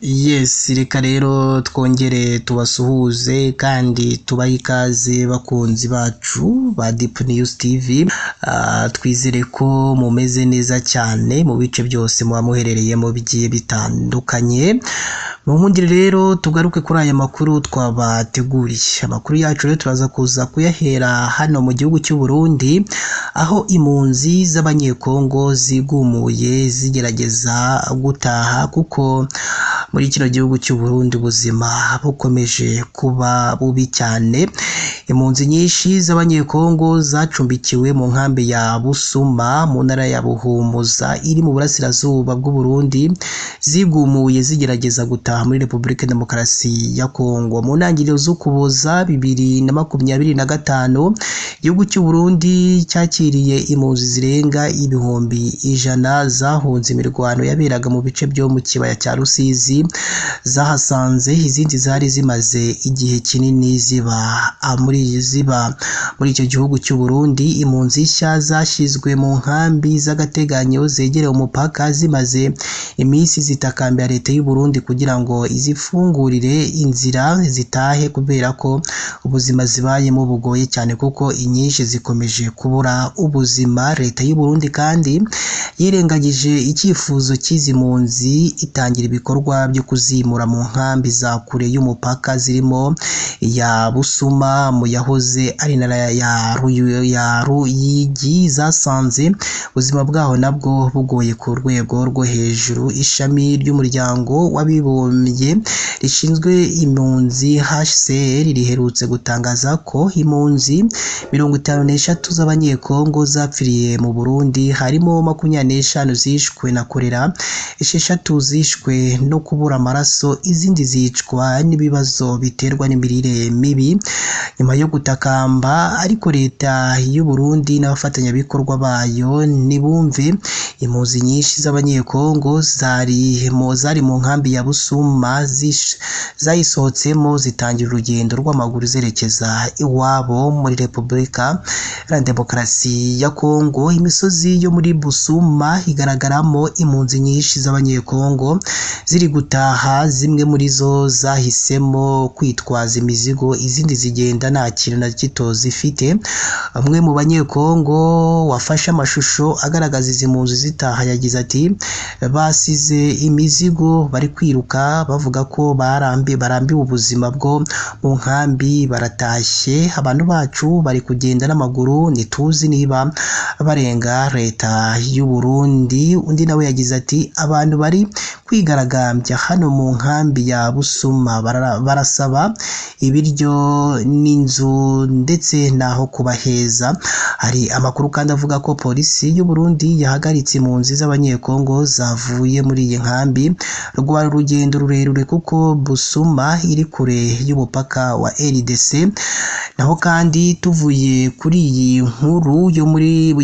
Yes, reka rero twongere tubasuhuze kandi tubahe ikaze bakunzi bacu ba Deep News TV. Twizere ko mumeze neza cyane mu bice byose muba muherereyemo bigiye bitandukanye. Munkundire rero tugaruke kuri aya makuru twabateguriye. Amakuru yacu rero turaza kuza kuyahera hano mu gihugu cy'u Burundi, aho impunzi z'Abanyekongo zigumuye zigerageza gutaha kuko muri kino gihugu cy'u Burundi ubuzima bukomeje kuba bubi cyane. Impunzi nyinshi z'Abanyekongo zacumbikiwe mu nkambi ya Busuma mu ntara ya Buhumuza iri mu burasirazuba bw'u Burundi, zigumuye zigerageza gutaha muri Repubulika Demokarasi ya Kongo. Mu ntangiriro z'Ukuboza 2025, igihugu cy'u Burundi cyakiriye impunzi zirenga 100,000 zahunze imirwano yaberaga mu bice byo mu kibaya cya Rusizi zahasanze, izindi zari zimaze igihe kinini ziba muri icyo gihugu cy'u Burundi. Impunzi nshya zashyizwe mu nkambi z'agateganyo zegereye umupaka zimaze iminsi zitakambira leta y'u Burundi kugira ngo izifungurire inzira zitahe, kubera ko ubuzima zibayemo bugoye cyane, kuko inyinshi zikomeje kubura ubuzima. Leta y'u Burundi kandi yirengagije icyifuzo cy'izi mpunzi, itangira ibikorwa byo kuzimura mu nkambi za kure y'umupaka zirimo iya Busuma mu yahoze ari intara ya Ruyigi, zasanze ubuzima bwaho nabwo bugoye ku rwego rwo hejuru. Ishami ry'umuryango w'abibumbye rishinzwe impunzi HCR riherutse gutangaza ko impunzi 53 z'Abanyekongo zapfiriye mu Burundi, harimo 25 zishwe na kolera, 6 zishwe no kubura amaraso, izindi zicwa n'ibibazo biterwa n'imirire mibi. Nyuma yo gutakamba ariko leta y'u Burundi n'abafatanyabikorwa bayo ntibumve, impunzi nyinshi z'Abanyekongo zari mu nkambi ya Busuma zayisohotsemo zitangira urugendo rw'amaguru zerekeza iwabo muri Repubulika Iharanira Demokarasi ya Kongo. Imisozi yo muri Busuma igaragaramo impunzi nyinshi z'Abanyekongo ziri gutaha, zimwe muri zo zahisemo kwitwaza imizigo, izindi zigenda nta kintu na gito zifite. Umwe mu Banyekongo wafashe amashusho agaragaza izi mpunzi zitaha yagize ati: "Basize imizigo bari kwiruka bavuga ko barambiwe ubuzima bwo mu nkambi, baratashye. Abantu bacu bari kugenda n'amaguru, ntituzi niba barenga leta y'u Burundi." Undi nawe yagize ati: "Abantu bari kwigaragambya hano mu nkambi ya Busuma barasaba ibiryo n'inzu ndetse n'aho kuba heza." Hari amakuru kandi avuga ko polisi y'u Burundi yahagaritse impunzi z'Abanyekongo zavuye muri iyi nkambi. Rwari urugendo rurerure kuko Busuma iri kure y'umupaka wa RDC. Naho kandi tuvuye kuri iyi nkuru yo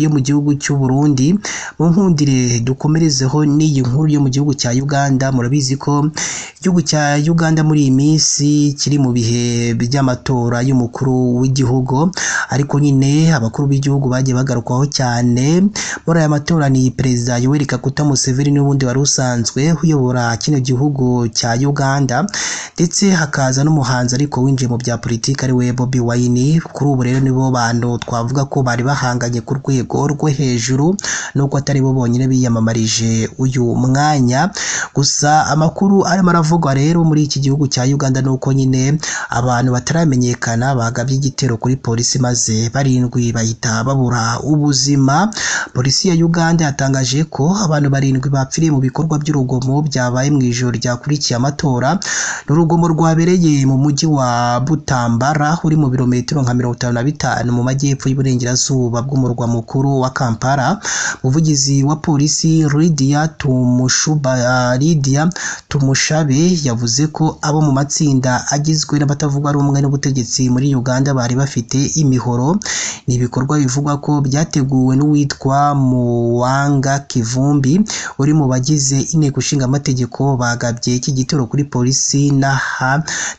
mu gihugu cy'u Burundi, mu nkundire dukomerezeho n'iyi nkuru yo mu gihugu cya Uganda. Murabizi ko igihugu cya Uganda muri iyi minsi kiri mu bihe by'amatora y'umukuru w'igihugu, ariko nyine abakuru b'igihugu bagiye bagarukwaho cyane muri aya matora ni Perezida Yoweri Kaguta Museveni n'ubundi wari usanzwe uyobora kino gihugu cya Uganda, ndetse hakaza n'umuhanzi ariko winjiye mu bya politiki ari we Bobi Wine. Kuri ubu rero nibo bantu twavuga ko bari bahanganye ku rwego rwo hejuru, nubwo atari bo bonyine biyamamarije uyu mwanya. Gusa amakuru arimo aravugwa rero muri iki gihugu cya Uganda ni uko nyine abantu bataramenyekana bagabye igitero kuri polisi maze 7 bahita babura ubuzima. Polisi ya Uganda yatangaje ko abantu 7 bapfiriye mu bikorwa by'urugomo byabaye mu ijoro ryakurikiye amatora. Ni urugomo rwabereye mu mujyi wa Butambara uri mu birometero nka 55 mu majyepfo y'uburengerazuba bw'umurwa mukuru wa Kampala. Umuvugizi wa polisi Lydia Tumushabe yavuze ko abo mu matsinda agizwe n'abatavuga rumwe n'ubutegetsi muri Uganda bari bafite imihoro. Ni ibikorwa bivugwa ko byateguwe n'uwitwa Muwanga Kivumbi uri mu bagize inteko ishinga amategeko bagabye iki gitero kuri polisi. polisi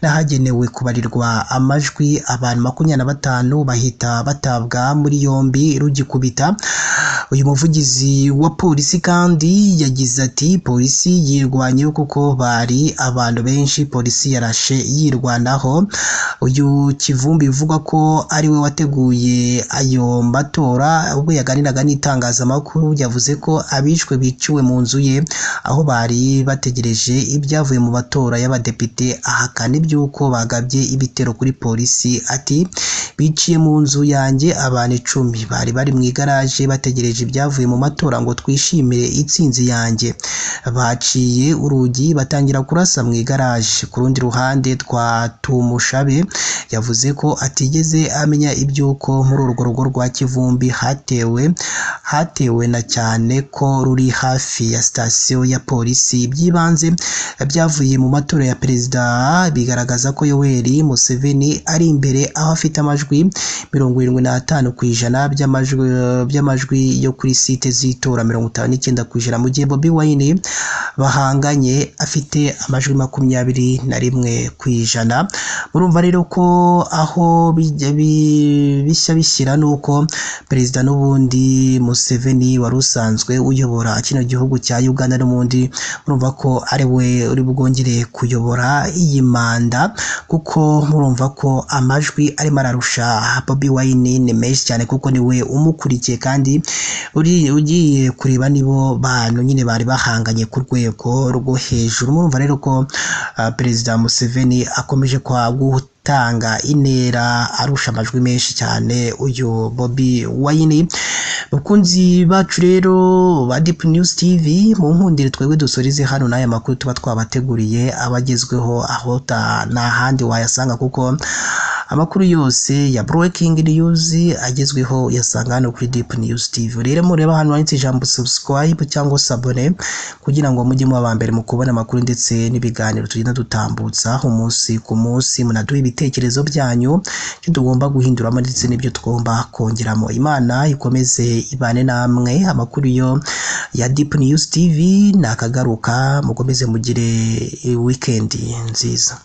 n'ahagenewe kubarirwa amajwi, abantu 25 bahita batabwa muri yombi rugikubita. Uyu muvugizi wa polisi kandi yagize ati polisi yirwanyeho kuko bari abantu benshi, polisi yarashe yirwanaho. Uyu Kivumbi bivugwa ko ari we wateguye ayo matora, ubwo yaganiraga n'itangazamakuru yavuze ko abishwe biciwe mu nzu ye aho bari bategereje ibyavuye mu matora y'abadepite, ahakana iby'uko bagabye ibitero kuri polisi. Ati biciye mu nzu yanjye abantu 10 bari bari mu igaraje bategereje ibyavuye mu matora ngo twishimire itsinzi yanjye, baciye urugi batangira kurasa mu igaraje. Ku rundi ruhande twa Tumushabe yavuze ko atigeze amenya iby'uko muri urwo rugo rwa Kivumbi hatewe na cyane ko ruri hafi ya sitasiyo ya polisi. Iby'ibanze byavuye mu matora ya perezida bigaragaza ko Yoweri Museveni ari imbere, aho afite amajwi 75% by'amajwi yo kuri site z'itora, 59%, mu gihe Bobi Wine bahanganye afite amajwi 21%. Murumva rero ko aho bishya bishyira nuko perezida n'ubundi Museveni wari usanzwe uyobora kino gihugu cya Uganda, n'ubundi murumva ko ari we uri bwongere kuyobora iyi manda, kuko murumva ko amajwi arimo ararusha Bobi Wine ni menshi cyane, kuko niwe umukurikiye kandi ugiye kureba nibo bantu nyine bari bahanganye ku rwego rwo hejuru. Murumva rero ko perezida Museveni akomeje gutanga intera arusha amajwi menshi cyane uyu Bobi Wine. Bakunzi bacu rero ba Deep News TV, mu nkundire twebwe dusorize hano n'aya makuru tuba twabateguriye abagezweho, aho nta handi wayasanga, kuko amakuru yose ya breaking news agezweho uyasanga hano kuri Deep News TV. Rero mureba hano handitse ijambo subscribe cyangwa s'abonner kugira ngo mujye muba aba mbere mu kubona amakuru ndetse n'ibiganiro tugenda dutambutsa umunsi ku munsi. Munaduha ibitekerezo byanyu, icyo tugomba guhinduramo ndetse n'ibyo tugomba kongeramo. Imana ikomeze ibane namwe. Amakuru yo ya Deep News TV nakagaruka, mukomeze mugire weekend nziza.